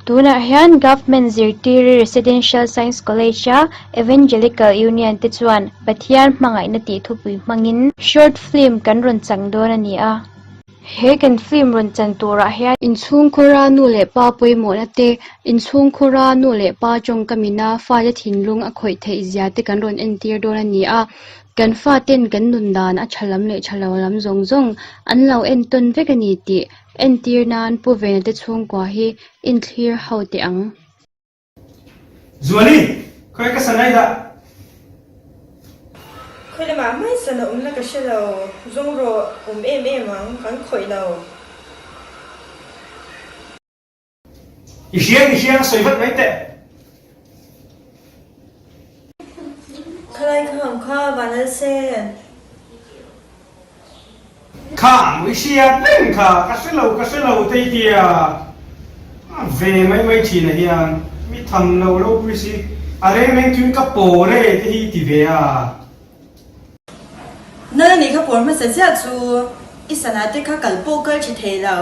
Tunah hian Government Zirtiri Residential Science College-a Evangelical Union te chuan Pathian hmangaihna tih thupui hmangin short film kan rawn chang dawn a ni a. He kan film rawn chan turah hian inchhungkhura nu leh pa pawimawhna te, inchhungkhura nu leh pa tawngkamina fate thinlung a khawih theih zia te kan rawn entir dawn a ni a. Kan faten kan nun dan a tha lam leh tha lo lam zawng zawng an lo entawn vek a ni tih Entir nan Pu Vena te chhungkua hi inthlir ho teh ang. Zuali, khawi ka sanai dah? Khawi lamah hmai sana awmna ka hre lo, zawng rawh awm em em ang, kan khawih lo. I hriang i hriang sawi vat mai teh. Khalai kha ang kha van al se. Kha ang i hriat reng kha ka hre lo ka hre lo te i tia ve mai mai thin ah hian mi tham lo ropui si a reng reng chuan ka pawr e te hi i ti ve a. Nal anih kha pawr hmasa ziah chu i sana te kha kal pawh kal tha thei lo,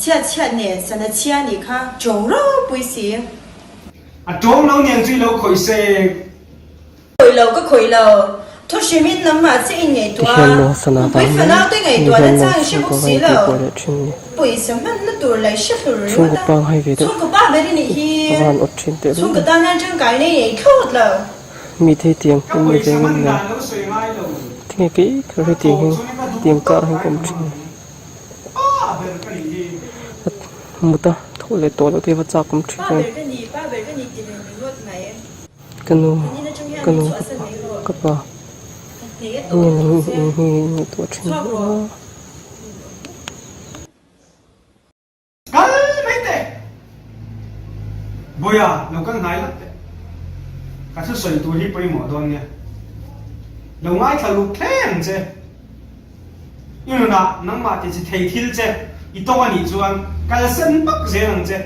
chhiat chhiat nen sana chhia anih kha tawng ropui si. A tawng lo niang chu i lo khawih se. Khawih lo ka khawih lo, thu hrim in nangmah che in ngaihtuah Tihian a, maw sana nupui vang mai fanau te ni ngaihtuah hian na maw chang i hre chhungkaw bawk ka si intih lo, pawh leh thin ni. pawisa hmanna tur la i hre hlur ringawt Chhungkaw a, pangngai ve deuh chhungkaw pa ber i nih hi, a van awt thin teh lul chhungkaw em. tan hian tangkai nei nei thlawt lo. Mi thei tiang Ka in ni pawisa ve man ngam lo. dan lo sawi ngai lo. Tinge kei kher Ka hi tiang thawh hian chuan ka duh tiang tawk kar hian ai ka awm ka thin. hmang ang. Pa ber ka nih hi. Mut a thawh leh tawh loh te hi va chak awm thin Pa em. ber ka ni, pa ber ka ni ti reng ringawt mai. Ka nu, Kan in atang hian ka min nu, ka chhuahsan pa, mai rawh. ka pa. Ka hneh tawh Nge lutuk che. nang hi ngaihtuah thin Chhuak hlauh rawh. a. Kal mai teh! Bawiha, lo kal hnai lak teh. Ka thusawi tur hi pawimawh dawn nia. Lo ngaithla luk thleng ang che. I nunah nangmah ti chi thei thil che i tawng a nih chuan kalsan pak zel ang che.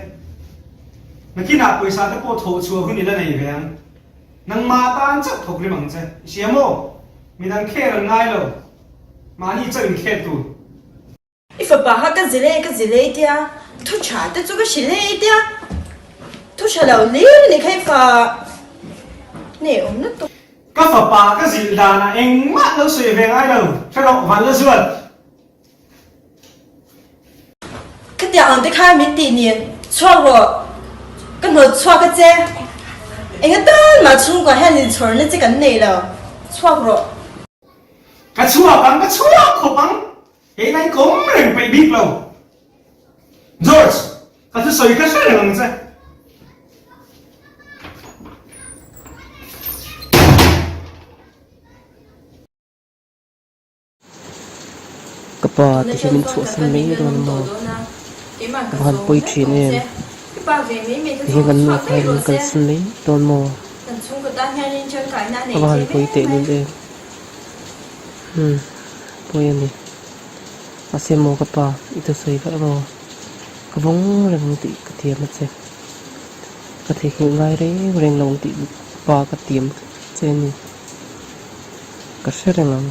Nakinah pawisa te pawh thawh chhuah hun i la nei ve ang. Nangmah tan chauh thawk rim ang che. I hria maw? Midang khel an ngai lo. Mahni chauh in khel tur. I fapa kha ka zilh e, ka zilh e i tia, thu tha te chu ka hrilh e i tia, thu tha lo hlir a ni kha i fa nge awm lutuk. Ka fapa ka zilh danah engmah lo sawi ve ngai lo, hre rawh van la zual. Khatiang ang te khan min tih ni, chhuak rawh, ka hnawt chhuak a che, eng atan mah chhungkua hian inchhawrna che kan nei lo, chhuak rawh. Ka chhuak ang, ka chhuak khawp ang, kei nai kawm reng peih bik lo. George, ka thusawi kha hre reng ang che. Ka pa ti hi min chhuahsan mai dawn a maw? Ka va han pawi thin em? Ti hian kan nu kha min kalsan mai dawn maw? Ka va han pawi tehlul em? Umm pawi a ni. Mahse maw ka pa i thusawi kha emaw ka vawng reng ang tih ka thiam a che. Ka theihnghilh ngai reng reng lo ang tih pa ka tiam che a ni. Ka hre reng ang.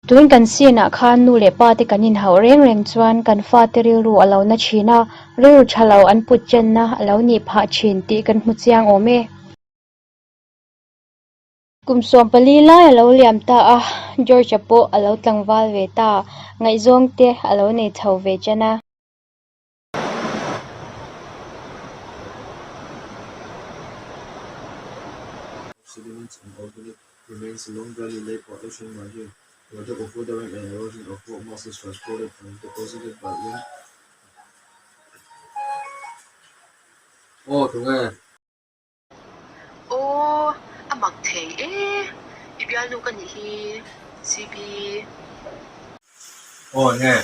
Tun kan scene ah khan nu leh pa te kan inhauh reng reng chuan kan fate rilru a lo na thin a, rilru tha lo an put chenna a lo nih phah thin tih kan hmu chiang awm e. Kum 14 lai a lo liam ta a, George-a pawh a lo tlangval ve ta, ngaihzawng te a lo nei chho ve chen a. Sediments and organic remains along Valley Lake or ocean margin, product of weathering and erosion of rock masses transported and deposited by wind. Aw tunge? Aw, a mak thei e, i bialnu ka nih hi, CB. Aw nge?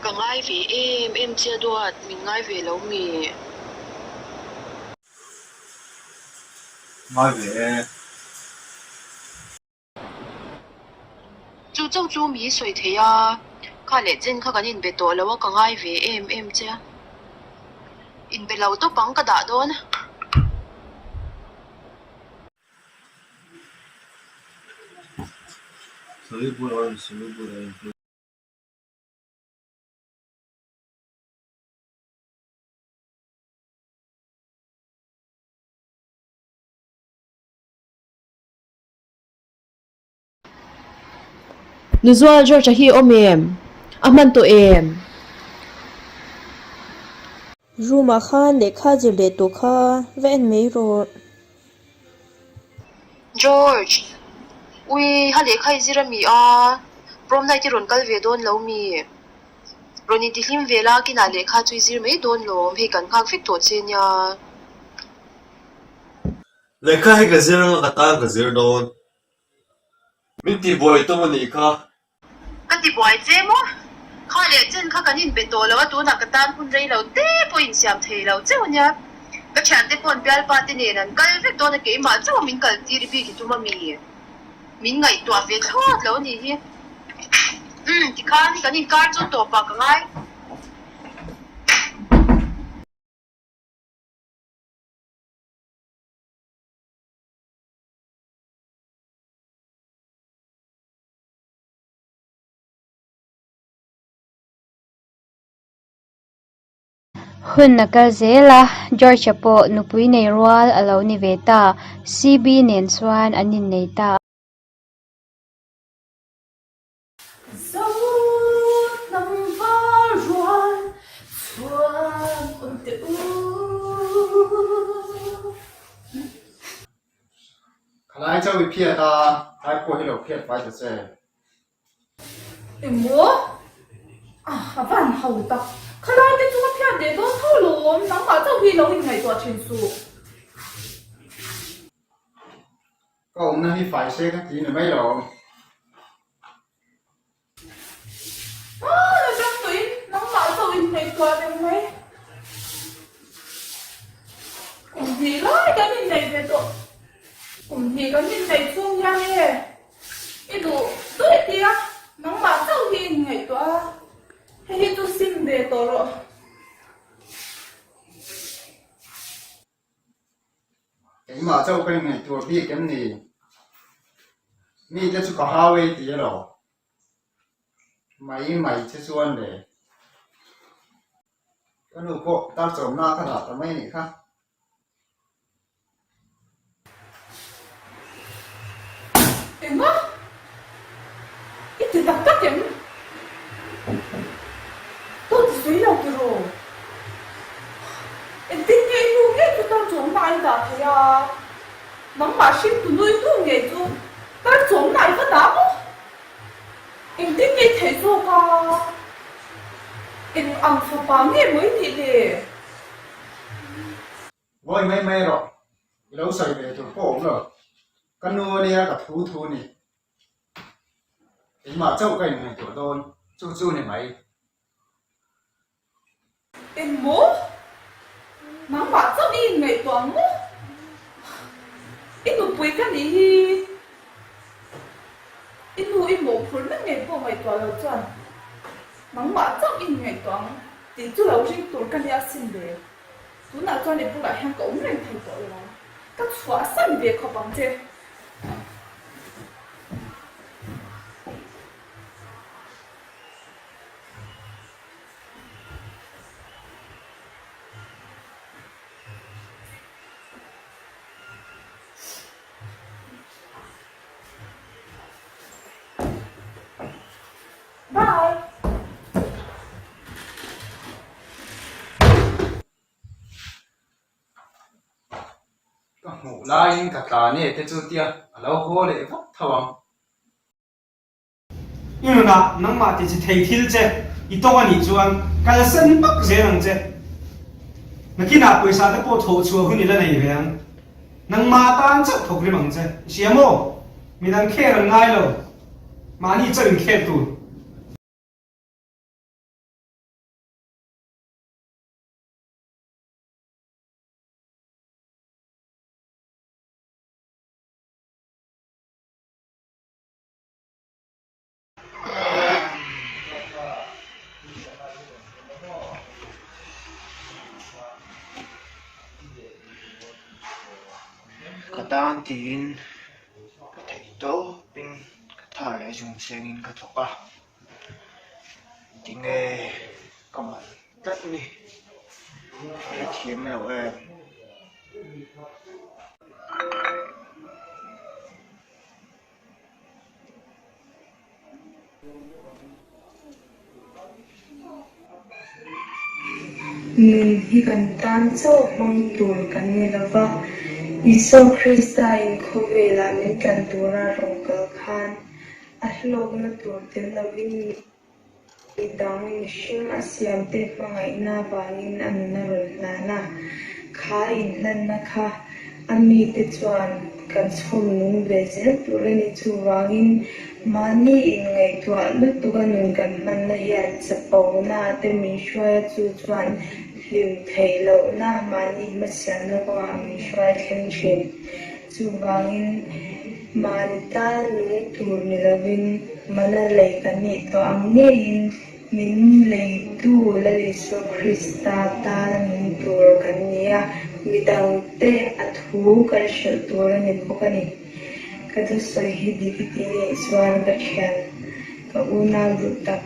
Ka ngai ve em em che a duat, min ngai ve lo mi? Ngai ve e. Chu chauh chu mi sawi thei a, kha leh chen kha kan inbe tawh lo a, ka ngai ve em em che a. Inbe lo tawp ang ka dah dawn. Soluble or insoluble a include. Nuzual George-a hi awm em? A hman tawh em? Room ah khan lehkha zir leh tawh kha va en mai rawh. George, Ui, ha lehkha i zir a mi a, prom night i rawn kal ve dawn lo mi? Rawn intihlim ve la, kinah lehkha chu i zir mai dawn lawm, hei kan nghak vek tawh che nia. Lehkha hi ka zir anga ka tan ka zir dawn. Min tihbuai tum a nih kha. Ka tibuai che maw? Kha leh chen kha kan inbe tawh lo a, tunah ka tan hun rei lo te pawh insiam thei lo cheu a nia. Ka thiante paw'n bialpa te nen an kal vek dawn a, keimah chauh min kal tir i bik i tum a mi? Min ngaihtuah ve thlawt lo a nih hi. Umm, tikhan kan inkar chu tawpah ka ngai. Hun a kal zel a, George-a pawh nupui nei rual a lo ni ve ta, CB nen chuan an innei ta a. Zohnam var rual chhuan awm teh u. Khalai chauh i phiat a, tlai pawh hi lo phiat fai ta che. Engmaw? A van ho tak. Khalai te chu ka phiat leh dawn tho lawm, nangmah chauh hi lo inngaihtuah thin suh. Ka awmna hi fai se ka ti ni mai lo. Ah, la tang tawhin nangmah chauh inngaihtuah reng mai. Kum hnih lai kan inneih ve tawh. Kum hnih kan inneih chhung hian e i duh duih tia nangmah chauh hi inngaihtuah a, hei hi chu sim ve tawh rawh. Keimah chauh ka inngaihtuah bik em ni? Mite chu ka hau e ti elo? Mai mai che chuan le. Ka nu pawh tar chawmna ka dah ta mai anih kha. Engah? I ti tak tak em? Dawt i sawi lo tiraw? Engtin nge i nu ngei chu tar chawmna i dah thei a? Nangmah hringtu nu i nu ngei chu tar chawmna i va dah maw? Engtin nge i theih zawk a? Eng ang fapa nge maw i nih le? Ngawi mai mai rawh, i lo sawi ve tur pawh awm lo. Ka nu ania ka thu thu ni. Keimah chauh ka inngaihtuah dawn, chu chu ni mai. Engmaw? Nangmah chauh i inngaihtuah ang maw? I nupui ka nih hi. I nu i mawhphurhna ngei pawh ngaihtuah lo chuan nangmah chauh i inngaihtuah ang tih chu lo ring tur ka nia sin le. Tunah chuan i bulah hian ka awm reng thei tawh lo ang. Ka chhuah san ve khawp ang che. Bye! Ka hmuh laiin ka tlan e te chu tia a lo haw leh vak tho ang. I nunah nangmah ti chi thei thil che i tawng a nih chuan kalsan pak zel ang che. Nakinah pawisa te pawh thawh chhuah hun i la nei ve ang. Nangmah tan chauh thawk rim ang che. I hria maw? Midang khel an ngai lo. Mahni chauh in khel tur. Ka tan tiin ka theih tawpin ka tha leh zung sengin ka thawk a, tinge ka mal tlat ni ka hrethiam lo em. Nun hi kan tan chauh hmang tur kan ni lo va, Isua Krista in khawvelah min tlan tura rawn kal khan a hlawkna tur tel lovin mi dang mihring a siamte hmangaihna vangin a nun a rawn hlan a. Kha inhlanna kha A mite chuan kan chhawm nung ve zel tur a ni. Chuvangin mahni inngaihtuah lutuka nun kan hmanna hian chapona te min hruai a, chu chuan hlim theih lohna mahni hmasiamna kawngah min hruai thleng thin. Chuvangin mahni tan nung tur ni lovin mana lei kan nih tawh ang ngeiin Min leitu Lal Isua Krista tana nung tur kan ni a, midangte a thu kan hrilh tur a ni bawk a ni. Ka thusawi hi dik i ti nih chuan ka thian, ka unau duh tak,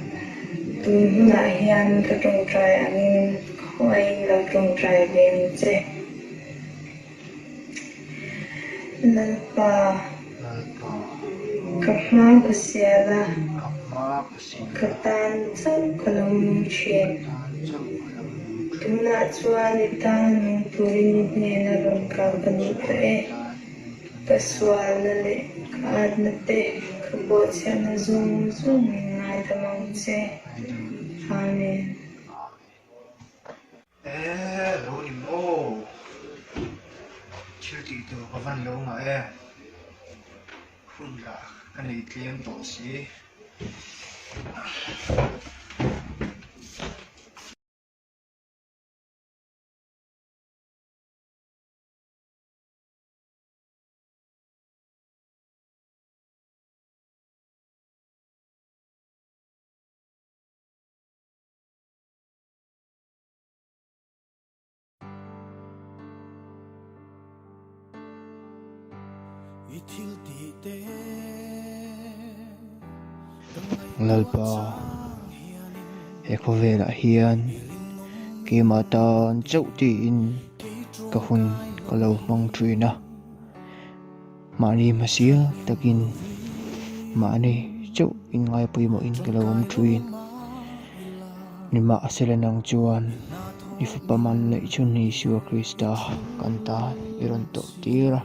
tun hunah hian ka tawngtai angin khawngaih lo tawngtai ve ang che. Lalpa, ka hma ka sial a, ka tan chauh ka lo nung thin. Tunah chuan i tana nung turin i hnena rawn kal ka duh tawh e. Ka sualna leh ka atna te, ka bawhchhiatna zawng zawng min ngaidam ang che. Amen. E lo ni maw? Thil tih tur ka van lo ngah em? Hun lah ka nei tlem tawh si. Lalpa, he khawvelah hian keimah tan chauh tiin ka hun ka lo hmang thin a. Mahni hmasial takin mahni chauh inngai pawimawhin ka lo awm thin. Nimahsela nang chuan i fapa man neih chhun Isua Krista kan tan i rawn tawh tir a.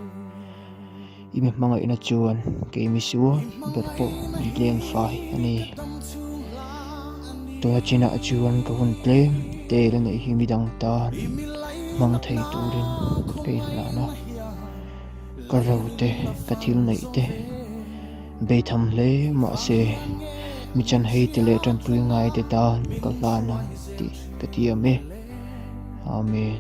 I mi hmangaihna chuan kei misual ber pawh min tlem fai a ni. Tuna chinah chuan ka hun tlem te la neih hi midang tan hmang thei turin ka inhlan a. Ka ro te, ka thil neih te beitham hle mahse mi chanhei te leh tanpui ngai te tan ka hlan ang tih ka tiam e. Amen.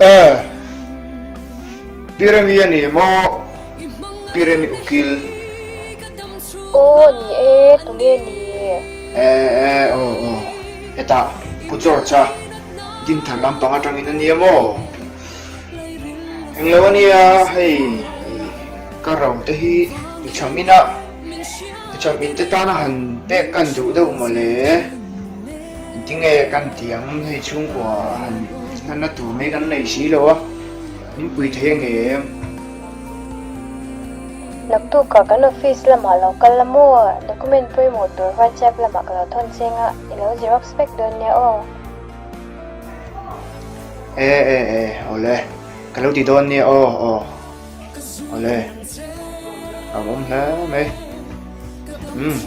Eh, Piremi a ni maw? Piremi ukil. Aw ni e, tunge ni? Eh, eh, aw, aw. Hetah, Pu George-a Dinthar lampang atangin a nia maw? Englo a nia, hei ka ro te hi i cham inah, i cham in te tana han pek kan duh deuh mawle. Engtinge kan ti ang hei chhungkua han hmanna tur mai kan nei si lo a, min pui thei ange em? Naktukah kan office lamah lo kal la maw? Document pawimawh tur WhatsApp lamah ka lo thawn cheng a, i lo xerox vek dawn nia aw. E e e awle ka lo ti dawn nia aw aw awle a awm hle mai umm.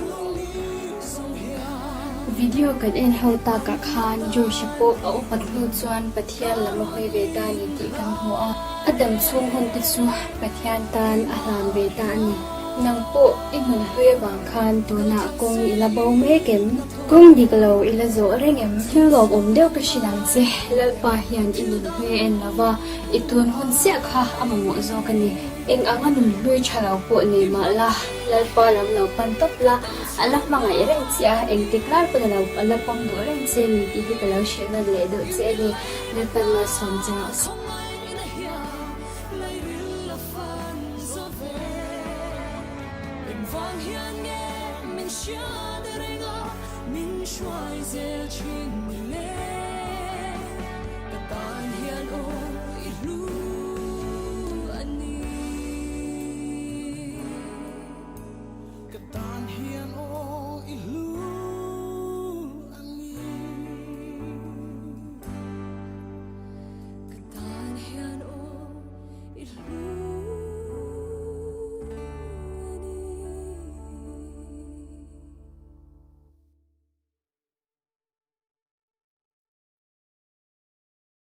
Video kan en ho takah khan Josh-a pawh a upat hnu chuan Pathian lam a hawi ve ta a ni tih kan hmu a. A dam chhung hun te chu Pathian tan a hlan ve ta a ni. Nang pawh i hnunhlui avang khan tunah kawng i la bo mek em? Kawng dik lo i la zawh reng em? Thil lawmawm deuh ka hrilh ang che, Lalpa hian i nunhlui a en lo va, i tun hun chiah kha a mamawh zawk a ni. Eng anga nunhlui tha lo pawh nei mah la, Lalpa lam lo pan tawp la, a la hmangaih reng che a, engtik lai pawn a lo a la pawm duh reng che ni tih hi ka lo hrilh nawn leh deuh che a ni. Lalpan malsawm che rawh se.